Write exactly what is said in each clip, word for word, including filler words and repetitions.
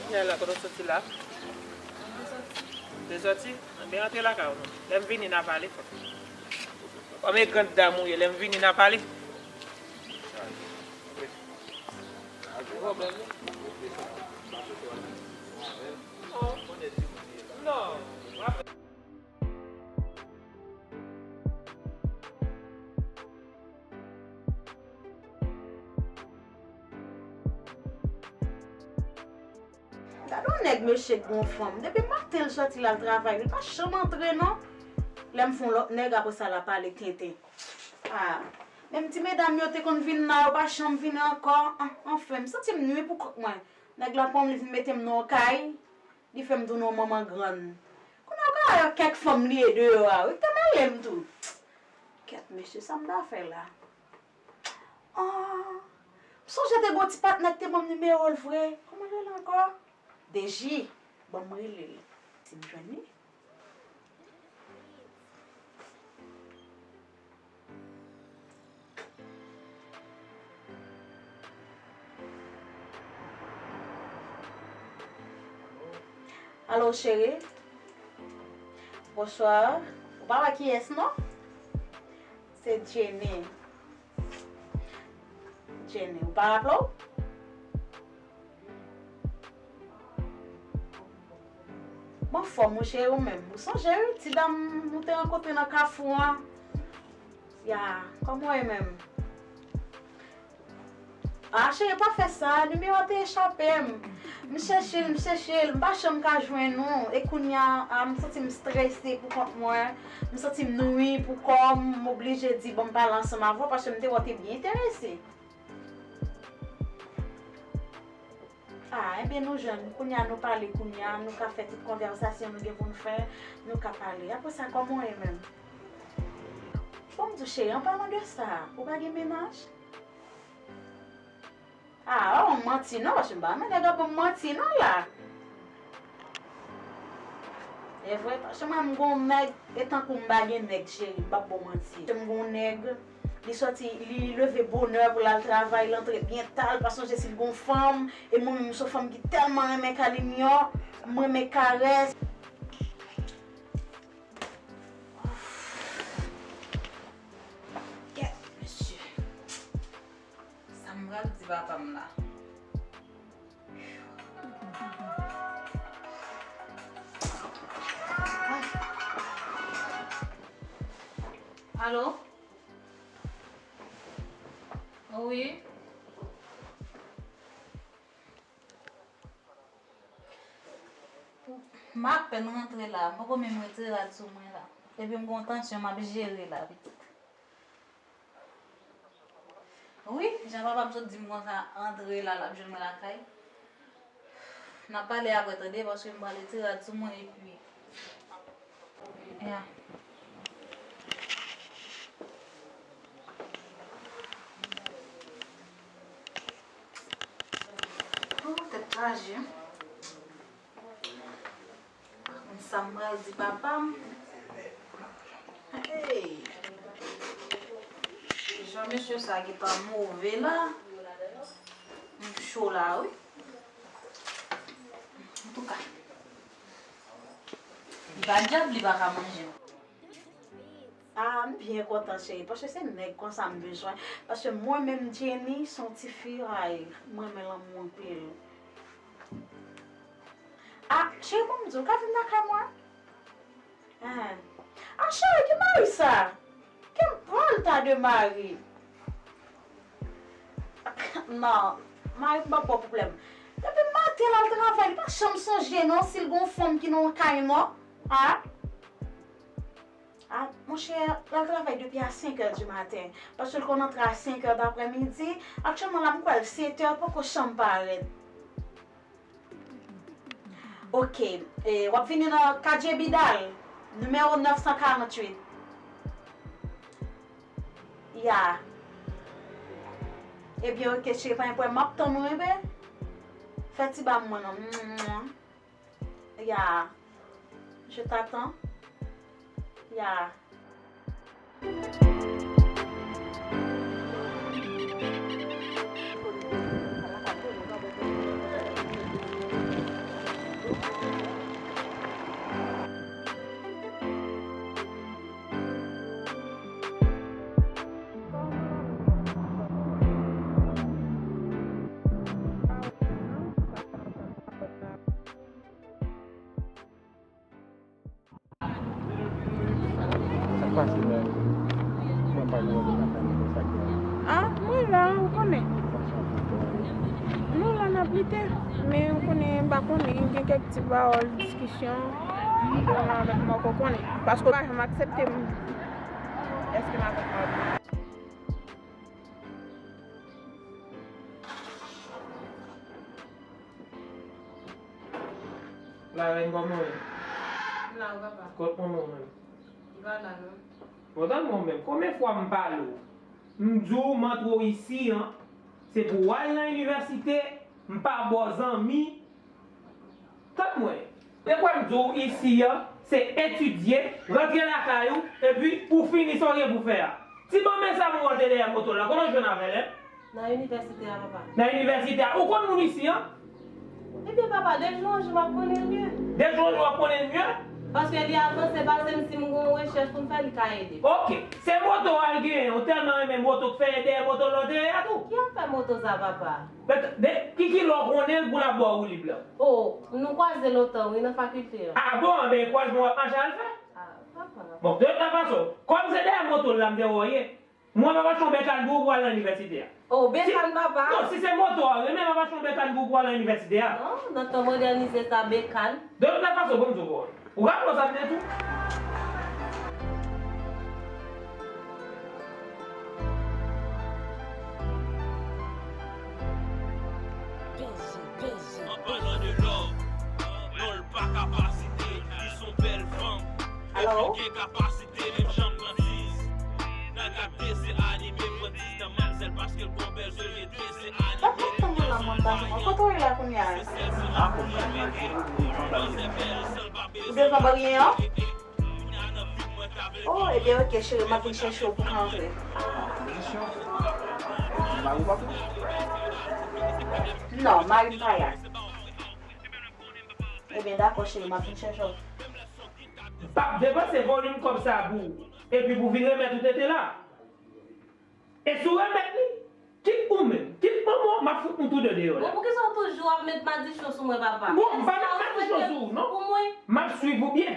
Kiyès la, kote w soti la? Te soti? Anben, antre lakay ou non. Lè m vini, n a pale. Kòm e grann dam ou ye, lè m vini, n a pale. Non. Gade yon nèg mesye k gen yon fanm. Depi maten l sòti l al travay, li pa janm antre non. Lè m fè yon lòt nèg, apre sa l ap pale tenten. Ah, menm ti medam yo te konn vin la, yo pa janm vini ankò. An-, anfen, m santi m nwi pou kont mwen. Nèg la pran m, li vin mete m nan yon kay. Li fè m tounen yon manman grann. Kounye a, w ka wè kèk fanm li ye deyò a, wi, k te mele m tou. Kèt, mesye, sa m ta fè la? Ah, m sonje te gon ti patnè k te ban m nimewo l vre. Kòman l rele ankò? Deji. Ban m rele l. Si m jwenn li. Alo, cheri. Bonswa. Ou pa wè kiyès, non? Se Jenny. Jenny, ou pa raple w? M anfòm, wi, cheri, ou menm? Ou sonje, wi, ti dam nou te rankontre nan kafou an? Ya, kòman w ye menm? Ah, cheri, pa fè sa, nimewo a te echape m. M chèche l, m chèche l, m pa janm ka jwenn ou. E kounye a, ah, m santi m strese pou kont mwen. M santi m nwi pou kò m, m oblije di, bon, m pale ansanm avè w, paske m te wè w te byen enterese. Ah, enben nou jwenn, kounye a nou pale, kounye a nou ka fè tout konvèsasyon nou gen pou n fè, nou ka pale. Apre sa, kòman w ye menm? Bon, m di w, cheri, an palan de sa, ou pa gen mennaj? Ah, oh, manti non, paske m pa renmen nèg ap ban m manti non la. E vre, paske mwen, m gon nèg, e tankou m pa gen nèg, cheri, m p ap ba w manti. M gon nèg, li sòti, li leve bonè pou l al travay, l antre byen ta, l pa sonje si l gon fanm, e mwen menm, m se yon fanm ki tèlman renmen kalimyo, m renmen karès. Kèt, mesye. Sa m pral di papa m la? Alo? Wi? M apèn rantre la, m poko menm retire rad sou mwen la. Epi m gon tansyon, m ap jere la, pitit. Wi, jan papa m sot di m konsa, antre la, l ap jwenn mwen lakay. N a pale apre, tande, paske m pral retire rad sou mwen epi. Ya. Oh, tèt chaje. Konn sa m pral di papa m. Hey! Jan mesye sa gentan move la. M cho la, wi. Antouka, li pa dyab, li pa ka manje m. Ah, m byen kontan, cheri, paske se nèg konsa m bezwen. Paske mwen menm, Jenny, se yon ti fi, ay, mwen renmen lanmou anpil. Ah, cheri, bon, m di w, ou ka vin lakay mwen? Hein. Ah, cheri, ki mari sa? Quelle drôle ta de mari? Non, mari m p ap ba w pwoblèm. Depi maten l al travay, li pa janm sonje non si l gon fanm ki nan kay non. Ah? Ah, monchè, l al travay depi a senk è di maten. Paske l konn antre a senk è daprèmidi. Aktyèlman la, m kwè l sèt è, l poko janm parèt. Ok, e, w ap vini nan Kadye Bidal, nimewo nèf san karanntuit. Ya. Ebyen, ok, cheri, pa gen pwoblèm, m ap tann ou, enben. Fè ti ba m mwen non. Ya. Je t'attends. Ya. Men ou konnen, m pa konnen, gen kèk ti pawòl, diskisyon, mwen avèk Marco konnen. Paske ou pa janm aksepte m. Èske m ap La rèn, kòman w ye? M la wi papa. Kot manman w menm? Li pa la non. Bon, tann mwen menm, konbyen fwa m pale w? M di w m antre w isi an, se pou w al nan inivèsite, m pa ba w zanmi. Tann mwen. Te kwè m di w isi an, se etidye, rantre lakay ou, epi pou fini sa w gen pou fè a. Ti bonbe sa m wè w te dèyè moto la, kote w jwenn avè l, en? Nan inivèsite a, papa. Nan inivèsite a. Ou konn moun isi an? Ebyen, papa, de jou an jou, m ap konnen l mye. De jou an jou, w ap konnen l mye? Paske li avanse pase m, si m gen yon rechèch pou m fè, li ka ede m. Oke. Se moto a l genyen, ou tèlman renmen moto k fè e dèyè moto la w te ye a tou. Ki afè moto sa, papa? Men, de, ki, ki lè w konnen l pou l ap ba w woulib la? O, nou kwaze lontan, wi, nan fakilte an. A bon, anben, kwazman w ap mache al fè? A, papa. Bon, de tout fason, kòm se dèyè moto l la m te wè w ye, mwen m ap achte yon bekàn pou ou pou w al nan inivèsite a. O, bekàn, papa? Non, si se moto a w renmen, m ap achte yon bekàn pou ou pou w al nan inivèsite a. Non, nan tan modènize sa, bekàn. De tout fason, bon, m di w, ou raple w sa m te di w? An palan de love, non l pa kapasite, li se yon bèl fanm. Epi gen kapasite, menm jan Francis. Nan gade se anime, Francis nan manzèl, paske l gon bèl zye, gen de se anime. Papa, tann mwen la, mwen pa konn. Kote w ye la kounye a? Ou devan barye an? Oh, ebyen, oke, cheri, m ap vin chèche w pou ka antre. Kondisyon? Mari w pa tou? Non, mari m pa la. Ebyen, dakò, cheri, m ap vin chèche w. M p ap depanse volim kòb sa pou ou, epi pou vin remèt ou tete la. E si w remèt li, kit ou menm, kit manman w, m ap fout nou tou de deyò la. Bon, poukisa w toujou ap met madichon sou mwen, papa? Bon, m pa met madichon sou ou, non. Pou mwen? M ap swiv ou byen.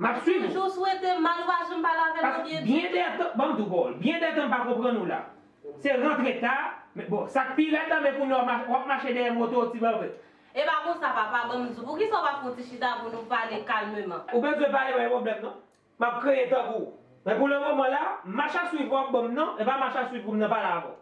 M ap swiv ou. Toujou swete m mal, ou pa janm pale avè m nan byen ditou. Byen dètan, ban m di w pawòl. Byen dètan m pa konprann ou la. Se rantre ta, men bon, sa k pi rèd la, men kounye a w ap mache dèyè moto ti banbren. E pa konsa, papa, ban m di w, poukisa w pa fè yon ti chita pou nou pale kalmeman? Ou bezwen pale, pa gen pwoblèm, non. M ap kreye tankou w. Men pou le moman la, mach a swiv w ap ban m nan, e pa mach a swiv pou m nan pale avè w.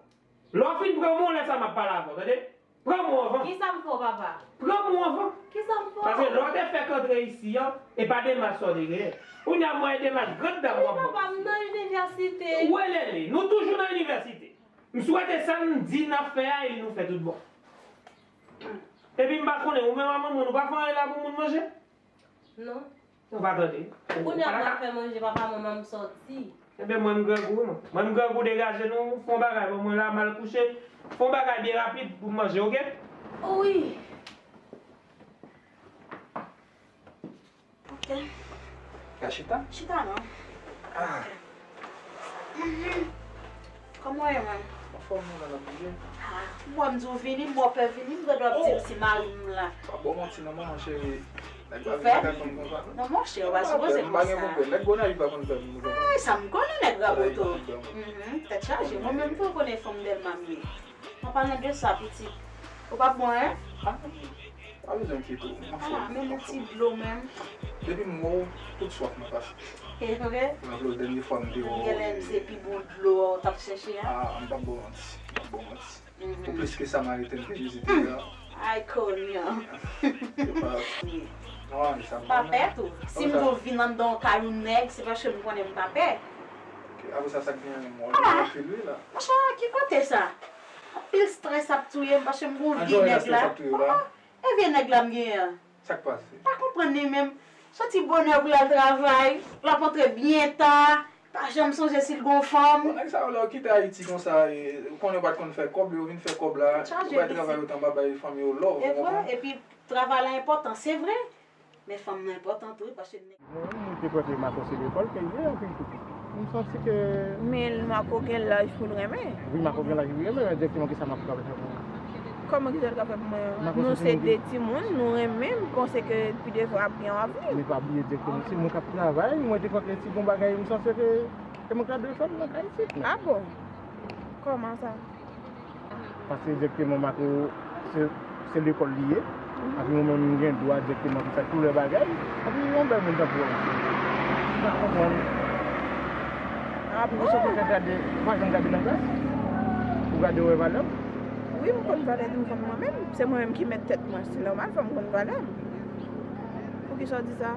Lè w fin pran mwen, lè sa m ap pale avè w, tande? Pran mwen anvan. Kisa m fè w, papa? Pran mwen anvan. Kisa m fè w? Paske lè w te fèk antre isi an, e pa demach sa w te genyen. Kounye a, mwen e demach grandam w ap ban m. Papa, m nan inivèsite. Ou rele li. Nou toujou nan inivèsite. M swete sa n di n ap fè a, e nou fè tout bon. Epi m pa konnen, ou menm a manman, nou pa fè anyen la pou moun manje? Non. Ou pa tande. Kounye a m ap fè manje, papa, manman m sòti. Enben, mwen m grangou, non. Mwen m grangou, degaje nou, fè yon bagay, bon, mwen la, m al kouche. Fè yon bagay byen rapid pou m manje, oke? Wi. Ok. Ka chita? Chita non. Ah. Mhm. Kòman w ye menm? Anfòm, nou la, n ap bouje. Ah, m wè m di w vini, m wè w pè vini, m gade w ap di m si mari m la. Pa ba w manti non, manman cheri. Nèg pa vin lakay fanm konsa non. Non, monchè, ou pa sipoze konsa. M pa gen pwoblèm. Nèg Gonayiv pa konn fè moun konsa. Ay, sa m konnen, nèg Raboto. Mhm, tèt chaje. Mwen menm tou, ou konnen fanm Dèlma m ye. An palan de sa, pitit, ou p ap bwè, en? Ah, pa bezwen enkyete w, m ap fè w. Ah, men yon ti dlo menm. Depi m wè w, tout swaf mwen pase. E vre? M raple w dènye fwa m te wè w. Genlè se pi bon dlo a w t ap chèche a. Ah, m p ap ba w manti, m p ap ba w manti. Mhm. Pou plis ke sa, m arete m te vizite a. Ay, Konya. Se pa... Non, e sa m pa pè tou. Si m di w vin anndan yon kay yon nèg, se paske m konnen m pa pè. Ok, apre sa, sa k gen menm? W ap anpil wi la. Monchè, ki kote sa? Anpil strès ap touye m paske m gon vye nèg la. Anpil strès ap touye w la? Ah, e vye nèg la m genyen an. Sa k pase? Pa konprann li menm. Soti bonè pou l al travay, l ap antre byen ta, pa janm sonje si l gon fanm. Bon, nèg sa yo, lè yo kite Ayiti konsa, e, ou konnen yo pa t konn fè kòb, yo vin fè kòb la, yo bay travay yo tan pa bay fanmi yo love, ou konprann? Epi, travay la enpòtan, se vre, men fanm nan enpòtan tou, wi, paske Mwen menm, mwen te prefere Marco se lekòl ke l ye anpil tou. M santi ke... Men Marco gen laj pou l renmen. Wi, Marco gen laj pou l renmen, men dirèkteman kisa Marco ka fè pou mwen? Kòman kisa l ka fè pou mwen? Nou se de timoun, nou renmen, m panse ke pi devan ap gen yon avni. Men pa bliye dirèkteman, se mwen k ap travay, mwen te kwè ke si gon bagay, m sanse ke se mwen k ta dwe fè l nan kay isit. Ah bon? Kòman sa? Paske egzakteman, Marco, se, Se lekòl li ye. Epi mwen menm, m gen dwa dirèkteman pou fè tout lè bagay. Epi yon bèl moun tankou w, m pa konprann. Ah, pou kisa w pa janm gade, ou pa janm gade nan klas? Ou gade, ou wè valè w? Wi, m konn valè m, m konn mwen menm. Se mwen menm ki mèt tèt mwen. Se nòmal, fò m konn valè m. Poukisa w di sa?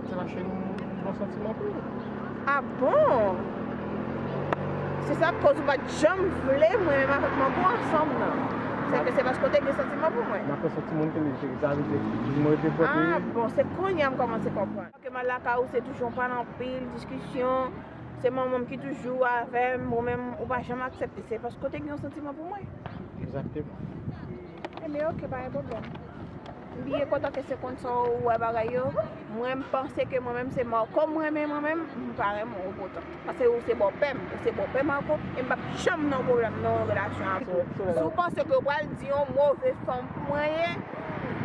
Se paske m gen yon santiman pou ou. Ah bon? Se sa k koz ou pa t janm vle mwen menm avèk manbo ansanm nan. Se ke se paske w te gen santiman pou mwen. M ap fè santiman ke li te, sa vle di, mwen te pote. Ah bon, se kounye a m kòmanse konprann. Ke m al lakay ou, se toujou yon pale anpil, diskisyon. Se manman m ki toujou avè m, ou menm, ou pa janm aksepte. Se paske w te gen yon santiman pou mwen. Egzakteman. Ebyen, oke, pa gen pwoblèm. Bliye kontan ke se konn sa w wè bagay yo. Mwen, m panse ke mwen menm se Marco m renmen mwen menm, m pa renmen w poutan. Paske ou se bòpè m, ou se bòpè Marco, e m p ap janm nan yon pwoblèm nan yon relasyon avè w. Si w panse ke w pral di yon move fanm pou mwen ye,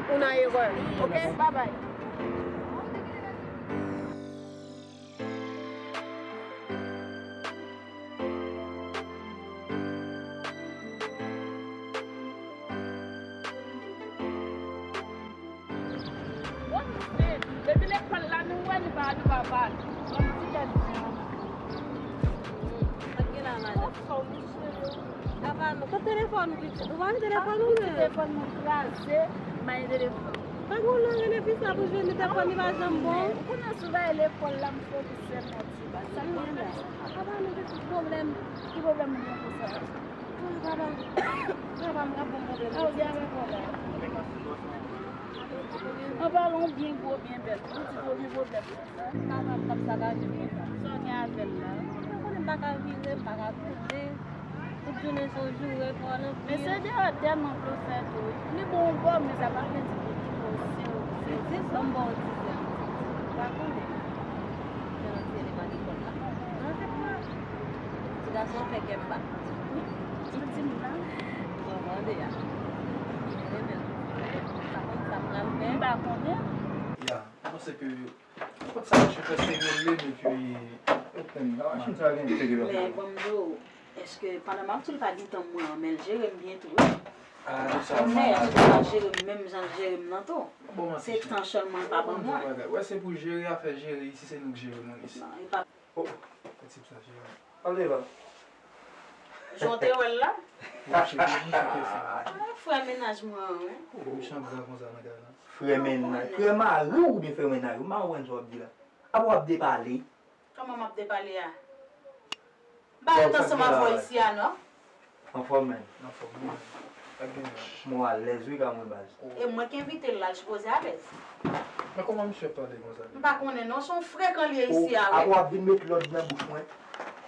ou nan erè. Oke? Babay. Bon, men, depi lekòl la, nou wè li pa, li pa pale. Bon, ti tèt di. Sa k gen la, madanm? Anfòm, wi, cheri. Apa nou, kot telefòn ou, pitit? Ou pa gen telefòn ou, men? Telefòn mwen kraze, m pa gen telefòn. Pa gen yon lè rele fi sa pou jwenn li telefòn li pa janm bon. Ou konnen sou bagay lekòl la, m fokis sèlman ti baz. Sa k gen la? Apa nou gen ti pwoblèm? Ki pwoblèm ou gen konsa? Papa, papa, m ka bon pwoblèm. Ah, ou gen avèk pwoblèm. An palan w byen gwo, byen bèl. Ou di gwo gen pwoblèm. Papa, m t ap sakaje konsa. Sa w gen avè l la? Ou konnen m pa ka vire, m pa ka tounen. Ou tounen se w joure, pale anpil. Men se deyò tèlman blofè tou wi. Li bon yon bò, men sa pa vle di ke li bon se w. Se di sa m ba w di se. Ou pa konnen. Fè nan ti eleman lekòl la. Nan fèt la. Ti gason fè kè m bat. Wi. Ti di m la. Bon, mande a. Mwen renmen l. Ou pa konn sa pral fè. M pa konnen. Ya, m panse ke Kot sa mache prèske rele m epi yo pran m. Machin sa gen te rele. Men bon m di w, èske pandan m ap di l pa gen tan mwen an, men l jere m byen tou wi. Ah, nou sa. Men èske l ap jere m menm jan l jere m nan tou? Bon, se tan sèlman l pa ban mwen. Wè se pou jere afè jere isi, se nou k jere moun isi. Non, e pa. Oh, oh, tip sa jere. Al devan. Jan w te wè l la? Mwen cheke, mwen cheke sa. Ah, frè mennaj mwen an wi. Mechan gra konsa nan kay la. Frè mennaj, frè mari w oubyen frè mennaj ou? M pa konprann sa w ap di la. Apa w ap depale? Kòman m ap depale a? M pa ret ansanm avè w isi a non. Anfòm, man. Anfòm, wi, man. Pa gen anyen. Mwen alèz wi, ka mwen baz. E mwen k envite l la, l sipoze alèz. Men kòman misye ap pale konsa? M pa konnen non, se yon frekan li ye isi a wi. Apa w ap vin met lòd nan bouch mwen?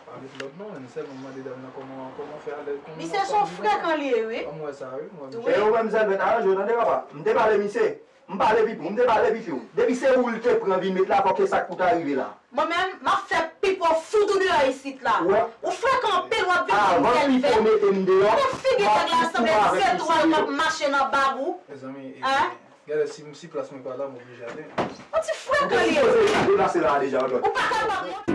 Pa met lòd non, men sèlman m mande dam nan kòman, kòman fè alèz, kòman. Misye se yon frekan li ye wi. Ban m wè sa wi, mwen. E ou menm Zèlvèt, aranje w tande papa. M te pale misye. M pale pi pou, m te pale pi few. Depi se ou l te pran vin met la, fòk se sa k pou ta rive la. Mwen menm, m ap fè pipo fout ou deyò isit la. Ou frekan anpil, w ap vin di m Zèlvèt. Avan pipo mete m deyò, m ap fout ou avèk misye. Gade figi nèg la sanble zetwal k ap mache nan bab ou. Mezanmi, gade si, si plas mwen pa la, m oblije ale. Yon ti frekan li ye. Ou te sipoze deplase la deja, ou pa kapab non.